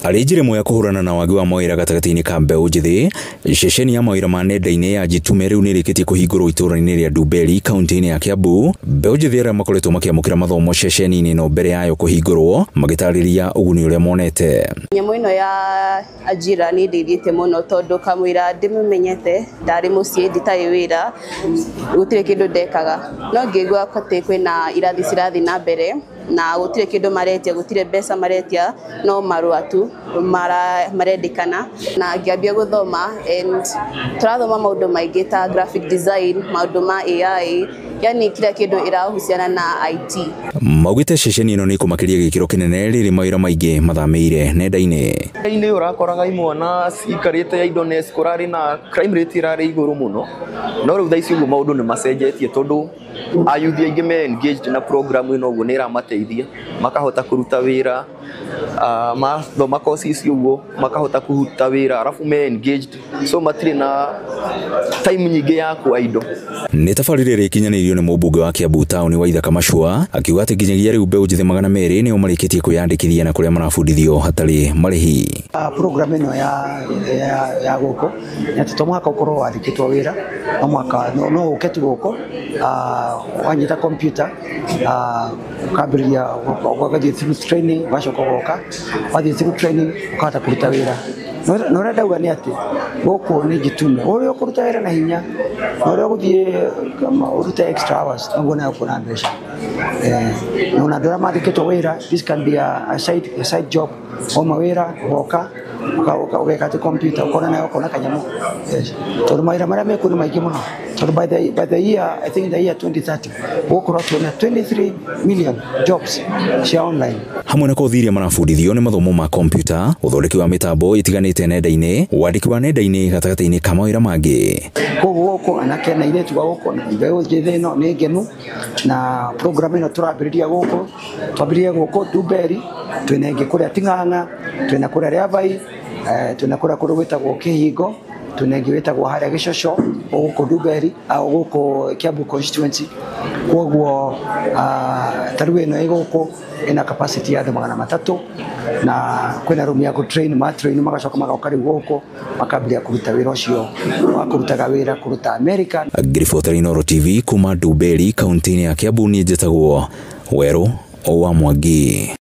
Arĩ njĩra ĩmwe ya kũhũrana na wagi wa mawĩra gatagatĩ-inĩ ka mbeũ njĩthĩ, ceceni ya mawĩra ma nenda-inĩ ya Jitume rĩu nĩrĩkĩtie kũhingũrwo itũũra-inĩ rĩa Ndumberi kaunti-inĩ ya Kiambu. Mbeũ njĩthĩ arĩa makoretwo makĩamũkĩra mathomo ceceni-inĩ ĩno mbere yayo kũhingũrwo magĩtarĩria ũguni ũrĩa monete. Nyamũ ĩno ya ajira nĩ ĩndeithĩtie mũno tondũ kamũira ndĩmĩmenyete ndarĩ mũciĩ nditarĩ wĩra gũtirĩ kĩndũ ndekaga, no ngĩigua atĩ kwĩna irathi cirathiĩ na mbere na gũtirĩ kĩndũ maretia, gũtirĩ mbeca maretia, no marũa tu marendekana, na ngĩambia gũthoma and tũrathoma maũndũ maingĩ ta graphic design, maũndũ ma AI, yani kila kĩndũ ĩrahusiana na IT. Maugĩte ceceni ĩno nĩ ĩkũmakĩria gĩkĩro kĩnene rĩrĩ mawĩra maingĩ mathamĩire nenda-inĩ. Nenda-inĩ ũrakoraga imwana ciikarĩte idleness, kũrarĩ na crime rate ĩrarĩ igũrũ mũno, no rĩu thaa ici ũguo maũndũ nĩ macenjetie tondũ ayuthi aingĩ me engaged na program ĩno, ũguo nĩ ĩramateithia makahota kũruta wĩra, mathoma course ici ũguo makahota kũruta wĩra arabu me engaged, so matirĩ na time nyingĩ ya kwa indo. Nĩ tabarĩra ĩrĩa ĩkinyanĩirio nĩ mũmbunge wa Kiambu taũni Waithaka Machua akiuga atĩ nginyagia rĩu mbeũ njĩthĩ 200 nĩo marĩkĩtie kwĩyandĩkithia na kũrĩa marabundithio hatarĩ marĩhi. Program ĩno ya gũkũ nĩ atĩ to mũhaka ũkorwo wandĩkĩtwo wĩra, no mũhaka no ũke tu gũkũ, wanyita computer, ũkambĩrĩria ũgathiĩ through training, ũgacoka ũgoka wathiĩ through training ũkahota kũruta wĩra. Na ũrĩa ndauga nĩ atĩ gũkũ nĩ Jitume, ũrĩa ũkũruta wĩra na hinya na ũrĩa ũgũthiĩ ũrute extra hours noguo nawe ũkuona mbeca. Na ona andũ arĩa mandĩkĩtwo wĩra, this can be a side job. Wauma wĩra ũgoka ũgeka atĩ computer ũkona nawe ũkona kanyamũ. Tondũ mawĩra marĩa mekuo nĩ maingĩ mũno, tondũ by the year, I think the year 2030 gũgũkorwo twĩna 23 million jobs cia online. Hamwe na kothi iria marabundithio nĩ mathomo ma kompiuta, ũthondeki wa mĩtambo ĩtiganĩte nenda-inĩ, wandĩki wa nenda-inĩ gatagatĩ-inĩ ka mawĩra mangĩ. Koguo gũkũ anake na airĩtu a gũkũ na mbeũ njĩthĩ ĩno nĩ ngenu na program ĩno tũrambĩrĩria gũkũ, twambĩrĩrie gũkũ Ndumberi, twĩna ĩngĩ kũrĩa Ting'ang'a, twĩna kũrĩa Rĩabai, twĩna kũrĩa kũndũ gwĩtagwo Kĩhingo, twĩna ĩngĩ wĩtagwo harĩa Gĩcoco gũkũ Ndumberi, gũkũ Kiambu constituency. Koguo ta rĩu ĩno ĩ gũkũ ĩna capacity ya andũ 300 na kwĩna room ya gũ train, ma train magacoka magoka rĩu gũkũ makambĩrĩria kũruta wĩra ũcio wa kũrutaga wĩra kũruta America. Ngĩribotera Inooro TV kuma Ndumberi kaunti-inĩ ya Kiambu, niĩ njĩtagwo Werũ wa Mwangi.